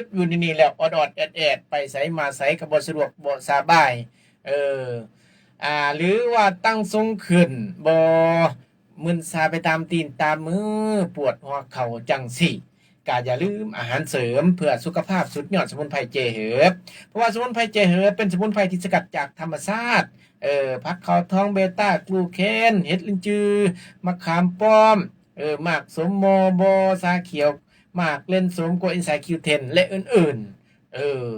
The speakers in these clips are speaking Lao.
ບຢູ່ໃນນີ້ແລ້ວ ອອດໆແອດໆ ໄປໃສມາໃສກໍບໍ່ສະດວກບໍ່ສະບາຍ ເອີ ອ່າ ຫຼືວ່າຕັ້ງຊົງຂຶ້ນ ບໍ່ມຶນຊາໄປຕາມຕີນຕາມມື ປວດຫົວເຂົ່າຈັ່ງຊີ້ ກໍຢ່າລືມອາຫານເສີມເພື່ອສຸຂະພາບ ສຸດຍອດສະໝຸນໄພເຈເຮີບ ເພາະວ່າສະໝຸນໄພເຈເຮີບເປັນສະໝຸນໄພທີ່ສະກັດຈາກທຳມະຊາດ ເອີ ຜັກຂາວທອງ ເບຕາກລູແຄນ ເຫັດລິນຈື ມະຂາມປ້ອມ ເອີ ໝາກສົມມໍ່ບໍ ຊາຂຽວ ໝາກເລັ່ນໂສມ ກົວເອັນໄຊມ໌ຄິວເທັນ ແລະ ອື່ນໆ ເອີ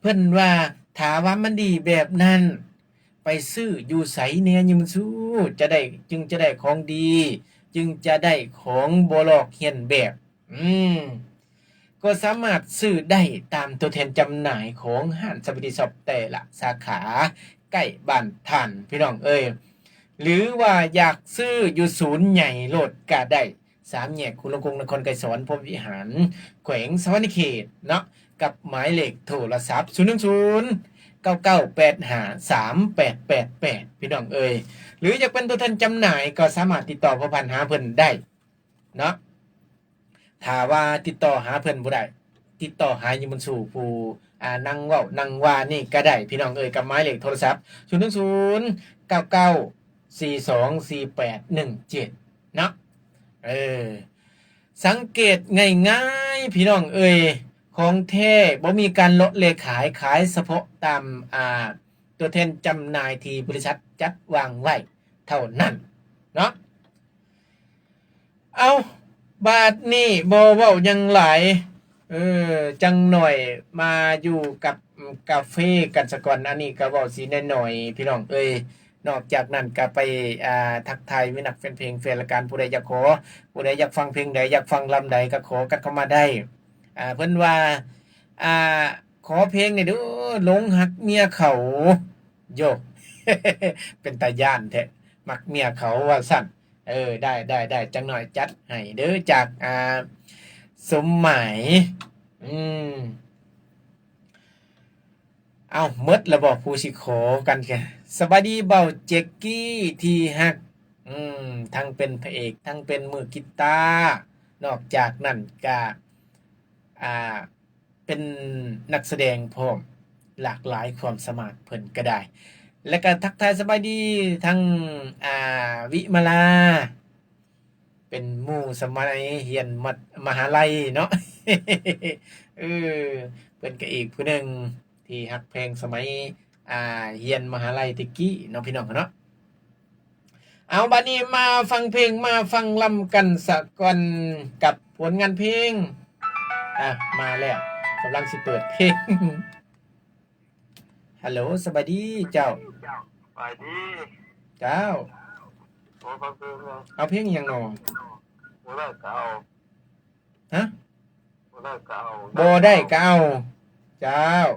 ເພິ່ນວ່າ ຖ້າວ່າມັນດີແບບນັ້ນ ໄປຊື້ຢູ່ໃສແດ່ຍາມະຊູ ຈະໄດ້ ຈຶ່ງຈະໄດ້ຂອງດີ ຈຶ່ງຈະໄດ້ຂອງບໍ່ລອກຮຽນແບບ ອືມ ກໍສາມາດຊື້ໄດ້ຕາມຕົວແທນຈຳໜ່າຍຂອງຮ້ານສະບາຍດີຊັອບແຕ່ລະສາຂາໃກ້ບ້ານທ່ານ ພີ່ນ້ອງເອີຍ ຫຼືວ່າຢາກຊື້ຢູ່ສູນໃຫຍ່ໂລດກະໄດ້ ສາມແຍກຄຸນຫຼົງກົງ ນະຄອນໄກສອນ ພົມວິຫານ ແຂວງສະຫວັນນະເຂດເນາະ ກັບໝາຍເລກໂທລະສັບ ສູນໜຶ່ງສູນ ເກົ້າເກົ້າແປດຫ້າ ສາມແປດແປດແປດ ພີ່ນ້ອງເອີຍ ຫຼືຢາກເປັນຕົວແທນຈຳໜ່າຍ ກໍສາມາດຕິດຕໍ່ພົວພັນຫາເພິ່ນໄດ້ເນາະ ຖ້າວ່າຕິດຕໍ່ຫາເພິ່ນບໍ່ໄດ້ ຕິດຕໍ່ຫາຍາມະຊູ ຜູ້ ອ່າ ນັ່ງເວົ້ານັ່ງວ່ານີ້ກໍໄດ້ ພີ່ນ້ອງເອີຍ ກັບໝາຍເລກໂທລະສັບ ສູນໜຶ່ງສູນ ເກົ້າເກົ້າສີ່ສອງສີ່ແປດໜຶ່ງເຈັດ ເນາະ ເອີ ສັງເກດງ່າຍໆ ພີ່ນ້ອງເອີຍ ຂອງແທ້ບໍ່ມີການເລາະເລຂາຍ ຂາຍສະເພາະຕາມ ອ່າ ຕົວແທນຈຳໜ່າຍທີ່ບໍລິສັດຈັດວາງໄວ້ເທົ່ານັ້ນເນາະ. ເອົ້າ ບາດນີ້ບໍ່ເວົ້າຫຍັງຫຼາຍ ເອີ ຈັກໜ້ອຍມາຢູ່ກັບ ອາ ກາເຟກັນສາກ່ອນ ອັນນີ້ກໍເວົ້າຊິໜ້ອຍໆ ພີ່ນ້ອງເອີຍ ນອກຈາກນັ້ນກໍໄປ ອ່າ ທັກທາຍມິດຮັກແຟນເພງແຟນລາຍການ ຜູ້ໃດຢາກຂໍ ຜູ້ໃດຢາກຟັງເພງໃດ ຢາກຟັງລຳໃດ ກໍຂໍກັນເຂົ້າມາໄດ້ ອ່າ ເພິ່ນວ່າ ອ່າ ຂໍເພງແດ່ເດີ້ ຫຼົງຮັກເມຍເຂົາ ໂຢ ເປັນຕາຢ້ານແທ້ ມັກເມຍເຂົາວ່າຊັ້ນ ເອີ ໄດ້ໆໆ ຈັກໜ້ອຍຈັດໃຫ້ເດີ້ ຈາກ ອ່າ ສົມໝາຍ ອືມ ເອົ້າ ໝົດແລ້ວບໍ່ ຜູ້ຊິຂໍກັນ ສະບາຍດີເບົາເຈັກກີ້ທີ່ຮັກ ອືມ ທັງເປັນພະເອກ ທັງເປັນມືກີຕາ ນອກຈາກນັ້ນກະ ອ່າ ເປັນນັກສະແດງພ້ອມ ຫຼາກຫຼາຍຄວາມສາມາດເພິ່ນກໍໄດ້ ແລະກໍທັກທາຍສະບາຍດີທັງ ອ່າ ວິມາລາ ເປັນໝູ່ສະໄໝຮຽນມະ ມະຫາໄລເນາະ ເອີ ເພິ່ນກໍອີກຜູ້ໜຶ່ງທີ່ຮັກແພງສະໄໝ ອ່າ ຮຽນມະຫາໄລແຕ່ກີ້ເນາະ ພີ່ນ້ອງເນາະ. ເອົາ ບາດນີ້ມາຟັງເພງ ມາຟັງລຳກັນສາກ່ອນກັບຜົນງານເພງ ອ່າ ມາແລ້ວ ກຳລັງຊິເປີດເພງ. ຮັລໂຫຼ ສະບາຍດີເຈົ້າ. ສະບາຍດີ. ເຈົ້າ. ໂອ້ ຟັງເພງເນາະ. ເອົາເພງຫຍັງເນາະ? ບໍ່ໄດ້ກໍເອົາ. ຮະ? ບໍ່ໄດ້ກໍເອົາ. ບໍ່ໄດ້ກໍເອົາ. ເຈົ້າ.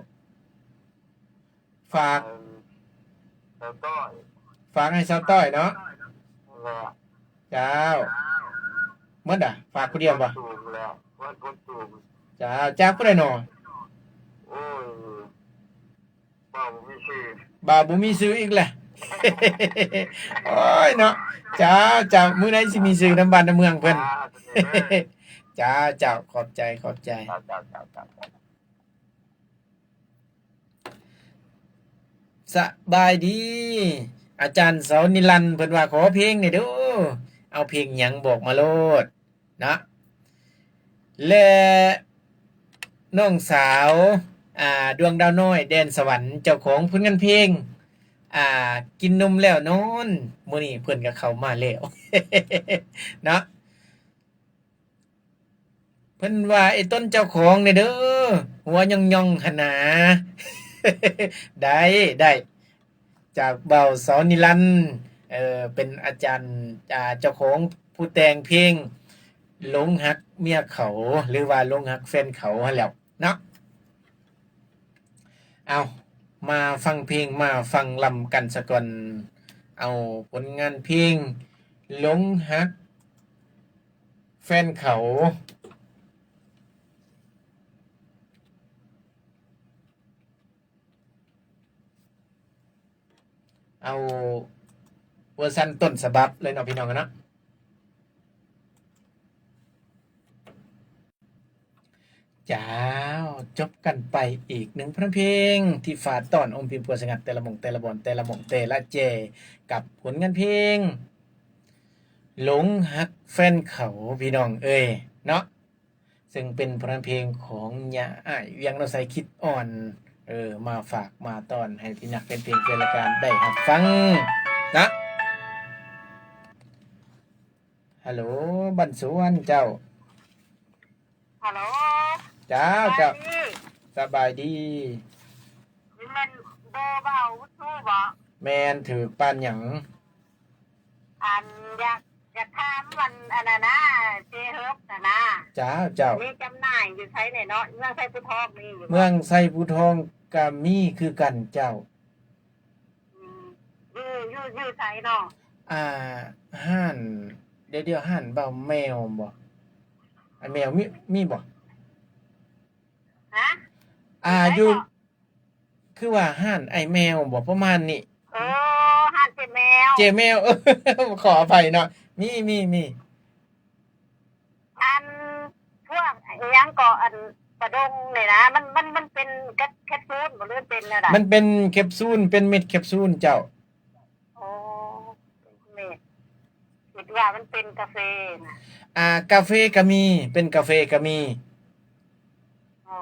ຝາກ ສາວຕ້ອຍ ຝາກໃຫ້ສາວຕ້ອຍເນາະ. ແລ້ວ ເຈົ້າ. ໝົດອະ? ຝາກຜູ້ດຽວບໍ່? ໝົດທຸກແລ້ວ ໝົດທຸກ. ເຈົ້າ. ຈາກຜູ້ໃດເນາະ? ໂອ້ຍ ເວົ້າບໍ່ມີຊື່ ເວົ້າບໍ່ມີຊື່ອີກແຫຼະ. ໂອ້ຍເນາະ. ເຈົ້າ ເຈົ້າ. ມື້ໃດຊິມີຊື່ນຳບ້ານນຳເມືອງເພິ່ນ. ເຈົ້າ ເຈົ້າ. ຂອບໃຈ ຂອບໃຈ. ເຈົ້າ ເຈົ້າ ເຈົ້າ. ສະບາຍດີ ອາຈານເສົານິລັນ ເພິ່ນວ່າຂໍເພງແດ່ເດີ້ ເອົາເພງຫຍັງບອກມາໂລດເນາະ ແລະ ນ້ອງສາວ ອ່າ ດວງດາວນ້ອຍແດນສະຫວັນ ເຈົ້າຂອງຜົນງານເພງ ອ່າ ກິນນົມແລ້ວນອນ ມື້ນີ້ເພິ່ນກໍເຂົ້າມາແລ້ວເນາະ. ເພິ່ນວ່າ ໄອ້ຕົນເຈົ້າຂອງແດ່ເດີ້ ຫົວຫຍ່ອງໆ ຫັ້ນນາ. ໄດ້ ໄດ້ ຈາກບ່າວສອນນິລັນ ເອີ ເປັນອາຈານ ອ່າ ເຈົ້າຂອງຜູ້ແຕ່ງເພງ ຫຼົງຮັກເມຍເຂົາ ຫຼືວ່າຫຼົງຮັກແຟນເຂົາຫັ້ນແຫຼ້ວເນາະ. ເອົາ ມາຟັງເພງ ມາຟັງລຳກັນສາກ່ອນ ເອົາຜົນງານເພງ ຫຼົງຮັກແຟນເຂົາ ເອົາເວີຊັນຕົ້ນສະບັບເລີຍເນາະ ພີ່ນ້ອງເນາະ. ເຈົ້າ ຈົບກັນໄປອີກໜຶ່ງຜົນງານເພງທີ່ຝາກຕ້ອນອົມພິມພົວສະຫງັດ ແຕ່ລະໝ່ອງແຕ່ລະບ່ອນ ແຕ່ລະໝ່ອງແຕ່ລະແຈ ກັບຜົນງານເພງ ຫຼົງຮັກແຟນເຂົາ ພີ່ນ້ອງເອີຍເນາະ ເຊິ່ງເປັນຜົນງານເພງຂອງຍາອ້າຍວຽງ ນ້ອງໄຊ ຄິດອ່ອນ ເອີ ມາຝາກມາຕ້ອນໃຫ້ພີ່ນ້ອງແຟນເພງແຟນລາຍການໄດ້ຮັບຟັງນະ. ຮັລໂຫຼ ບ້ານສວນເຈົ້າ. ຮັລໂຫຼ ເຈົ້າ ເຈົ້າ ສະບາຍດີ ສະບາຍດີ. ນີ້ແມ່ນເບີບ່າວບຸນຊູບໍ່? ແມ່ນ. ຖືກປານຫຍັງ? ອັນ ຢາກ ຢາກຖາມ ອັນ ອັນນັ້ນນະ ເຈເຮີບຫັ້ນນະ. ເຈົ້າ ເຈົ້າ. ມີຈຳໜ່າຍຢູ່ໃສແດ່ເນາະ? ເມືອງໄຊພູທອງມີຢູ່ບໍ່? ເມືອງໄຊພູທອງກະມີຄືກັນເຈົ້າ. ອືມ ຢູ່ ຢູ່ ຢູ່ໃສເນາະ? ອ່າ ຮ້ານ ດຽວໆ ຮ້ານບ່າວແມວບໍ່? ອ້າຍແມວມີ ມີບໍ່? ຮະ? ອ່າ ຢູ່ໃສເກາະ? ຄືວ່າຮ້ານອ້າຍແມວບໍ່? ປະມານນີ້. ເອີ ຮ້ານເຈແມວ ເຈແມວ ເອີ ຂໍອະໄພເນາະ. ມີ ມີ ມີ. ອັນ ພວກອີ່ຫຍັງເກາະ ອັນ ປາດົງນີ້ນະ ມັນ ມັນ ມັນເປັນແຄັບ ແຄັບຊູນບໍ່ ຫຼືເປັນແນວໃດ? ມັນເປັນແຄັບຊູນ ເປັນເມັດແຄັບຊູນເຈົ້າ. ໂອ້ ເປັນເມັດ ຄິດວ່າມັນເປັນກາເຟນະ. ອ່າ ກາເຟກະມີ ເປັນກາເຟກະມີ. ອໍ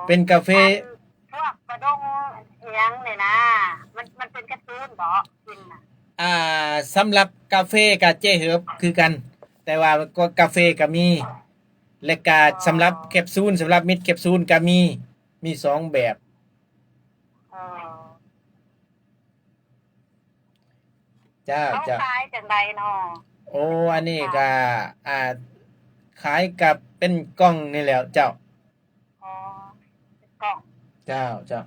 ເປັນກາເຟ. ອັນ ພວກປາດົງອີ່ຫຍັງນີ້ນະ ມັນ ມັນເປັນແຄັບຊູນບໍ່ ກິນນະ? ອ່າ ສຳລັບກາເຟກະເຈເຮີບຄືກັນ ແຕ່ວ່າກໍກາເຟກະມີ ແລະກະ ອໍ ສຳລັບແຄັບຊູນ ສຳລັບເມັດແຄັບຊູນກະມີ ມີສອງແບບ. ອໍ ເຈົ້າ ເຈົ້າ. ເຂົາຂາຍຈັ່ງໃດເນາະ? ໂອ້ ອັນນີ້ກະ ອ່າ ຂາຍກະເປັນກ່ອງນີ້ແຫຼ້ວເຈົ້າ. ອໍ ເປັນກ່ອງ. ເຈົ້າ ເຈົ້າ.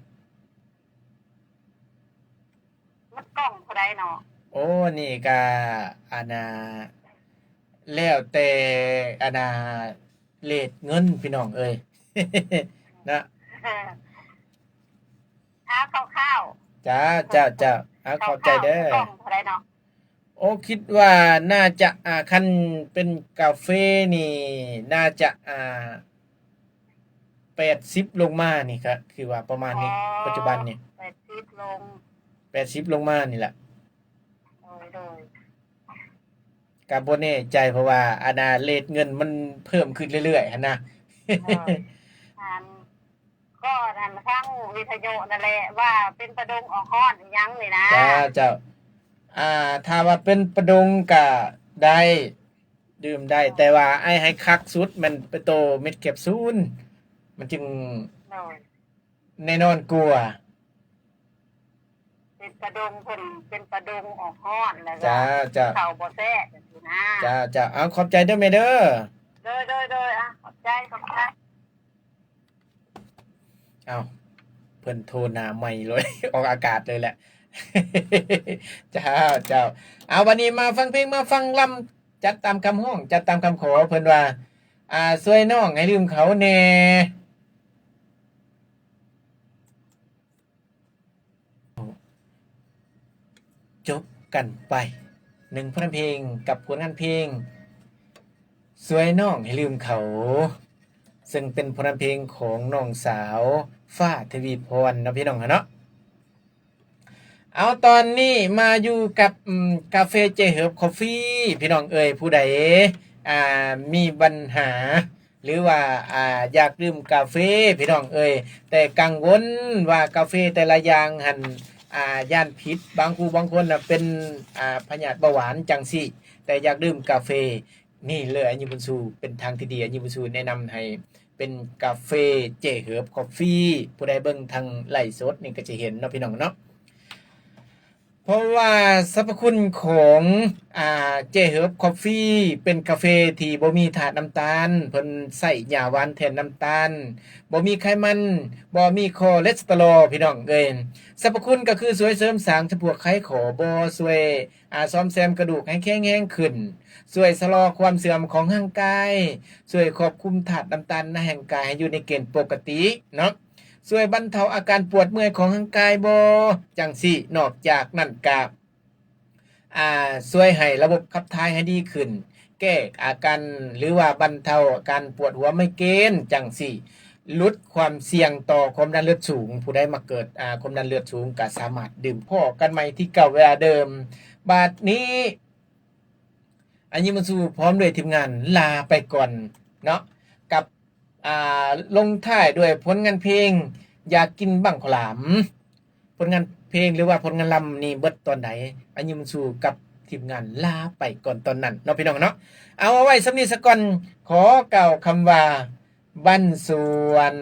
ມັນກ່ອງເທົ່າໃດເນາະ? ໂອ້ ອັນນີ້ກະ ອັນນ່າ ແລ້ວແຕ່ ອັນນ່າ ເລດເງິນ ພີ່ນ້ອງເອີຍ ນະ. ເອົາ ຄ່າວໆ ເຈົ້າ ເຈົ້າ ເຈົ້າ. ເອົາ ຂອບໃຈເດີ. ຄ່າວໆ ກ່ອງເທົ່າໃດເນາະ? ໂອ້ ຄິດວ່າໜ້າຈະ ອ່າ ຄັນເປັນກາເຟນີ້ ໜ້າຈະ ອ່າ ແປດສິບລົງມານີ້ ກະຄືວ່າປະມານນີ້. ອໍ ປັດຈຸບັນນີ້ ແປດສິບລົງ ແປດສິບລົງມານີ້ແຫຼະ. ໂດຍ ໂດຍ. ກະບໍ່ແນ່ໃຈ ເພາະວ່າ ອັນນ່າ ເລດເງິນມັນເພີ່ມຂຶ້ນເລື້ອຍໆ ຫັ້ນນະ. ໂດຍ. ອັນ ກໍອັນຟັງວິທະຍຸນັ້ນແຫຼະ ວ່າເປັນປາດົງອອກຮ້ອນອີ່ຫຍັງນີ້ນະ. ເຈົ້າ ເຈົ້າ. ອ່າ ຖ້າວ່າເປັນປາດົງກະໄດ້ ດື່ມໄດ້ ແຕ່ວ່າອ້າຍໃຫ້ຄັກສຸດແມ່ນເປັນໂຕເມັດແຄັບຊູນ ມັນຈຶ່ງ ໂດຍ ແນ່ນອນກວ່າ. ເປັນປາດົງ ເພິ່ນເປັນປາດົງອອກຮ້ອນ ແລ້ວກໍ ເຈົ້າ ເຈົ້າ ເຂົ້າບໍ່ແຊບຈັ່ງຊີ້ນະ. ເຈົ້າ ເຈົ້າ. ເອົາ ຂອບໃຈເດີແມ່ເດີ. ໂດຍ ໂດຍ ໂດຍ. ອ່າ ຂອບໃຈ ຂອບໃຈ. ເອົ້າ ເພິ່ນໂທໜ້າໃໝ່ເລີຍ ອອກອາກາດເລີຍແຫຼະ. ເຈົ້າ ເຈົ້າ. ເອົາ ບັດນີ້ມາຟັງເພງ ມາຟັງລຳ ຈັດຕາມຄຳຮ້ອງ ຈັດຕາມຄຳຂໍ. ເພິ່ນວ່າ ອ່າ ຊ່ວຍນ້ອງໃຫ້ລືມເຂົາແດ່. ຈົບກັນໄປ ໜຶ່ງຜົນງານເພງ ກັບຜົນງານເພງ ຊ່ວຍນ້ອງໃຫ້ລືມເຂົາ ເຊິ່ງເປັນຜົນງານເພງຂອງນ້ອງສາວ ຟ້າ ທະວີພອນ ເນາະ ພີ່ນ້ອງເນາະ. ເອົາ ຕອນນີ້ມາຢູ່ກັບ ອາ ກາເຟເຈເຮີບຄອບຟີ ພີ່ນ້ອງເອີຍ. ຜູ້ໃດ ອ່າ ມີບັນຫາ ຫຼືວ່າ ອ່າ ຢາກດື່ມກາເຟ ພີ່ນ້ອງເອີຍ ແຕ່ກັງວົນວ່າກາເຟແຕ່ລະຢ່າງຫັ້ນ ອ່າ ຢ້ານຜິດ ບາງຜູ້ບາງຄົນນະເປັນ ອ່າ ພະຍາດເບົາຫວານຈັ່ງຊີ້ ແຕ່ຢາກດື່ມກາເຟ ນີ້ເລີຍ ອາຍະບຸນຊູ ເປັນທາງທີ່ດີ ອາຍະບຸນຊູແນະນຳໃຫ້ເປັນກາເຟເຈເຮີບຄອບຟີ. ຜູ້ໃດເບິ່ງທາງໄລຟ໌ສົດນີ້ກໍຈະເຫັນເນາະ ພີ່ນ້ອງເນາະ. ເພາະວ່າສັບພະຄຸນຂອງ ອ່າ ເຈເຮີບຄອບຟີ ເປັນກາເຟທີ່ບໍ່ມີທາດນ້ຳຕານ, ເພິ່ນໃຊ້ຫຍ້າຫວານແທນນ້ຳຕານ, ບໍ່ມີໄຂມັນ, ບໍ່ມີຄໍເລສເຕີລໍ ພີ່ນ້ອງເອີຍ. ສັບພະຄຸນກໍຄືຊ່ວຍເສີມສ້າງຈຳພວກໄຂຂໍ້, ບໍ່ຊ່ວຍ ອາ ສ້ອມແຊມກະດູກໃຫ້ແຂງແຮງຂຶ້ນ, ຊ່ວຍຊະລໍຄວາມເສື່ອມຂອງຮ່າງກາຍ, ຊ່ວຍຄວບຄຸມທາດນ້ຳຕານໃນຮ່າງກາຍໃຫ້ຢູ່ໃນເກນປົກກະຕິເນາະ. ຊ່ວຍບັນເທົາອາການປວດເມື່ອຍຂອງຮ່າງກາຍບໍ ຈັ່ງຊີ້. ນອກຈາກນັ້ນກະ ອາ ຊ່ວຍໃຫ້ລະບົບຂັບຖ່າຍໃຫ້ດີຂຶ້ນ, ແກ້ອາການ ຫຼືວ່າບັນເທົາອາການປວດຫົວໄມເກນຈັ່ງຊີ້. ຫຼຸດຄວາມສ່ຽງຕໍ່ຄວາມດັນເລືອດສູງ. ຜູ້ໃດມາເກີດ ອ່າ ຄວາມດັນເລືອດສູງກໍສາມາດດື່ມພໍ້ກັນໃໝ່ທີ່ເກົ່າເວລາເດີມ. ບາດນີ້ ອາຍິງບຸນຊູ ພ້ອມດ້ວຍທີມງານລາໄປກ່ອນເນາະ ກັບ ອ່າ ລົງທ້າຍດ້ວຍຜົນງານເພງ ຢາກກິນບັ້ງຂ້າວຫຼາມ. ຜົນງານເພງ ຫຼືວ່າຜົນງານລຳນີ້ເບິດຕອນໃດ, ອາຍິງບຸນຊູກັບທີມງານລາໄປກ່ອນຕອນນັ້ນເນາະ ພີ່ນ້ອງເນາະ. ເອົາ ເອົາໄວ້ສ່ຳນີ້ສາກ່ອນ. ຂໍກ່າວຄຳວ່າ ບັ້ນສວນ.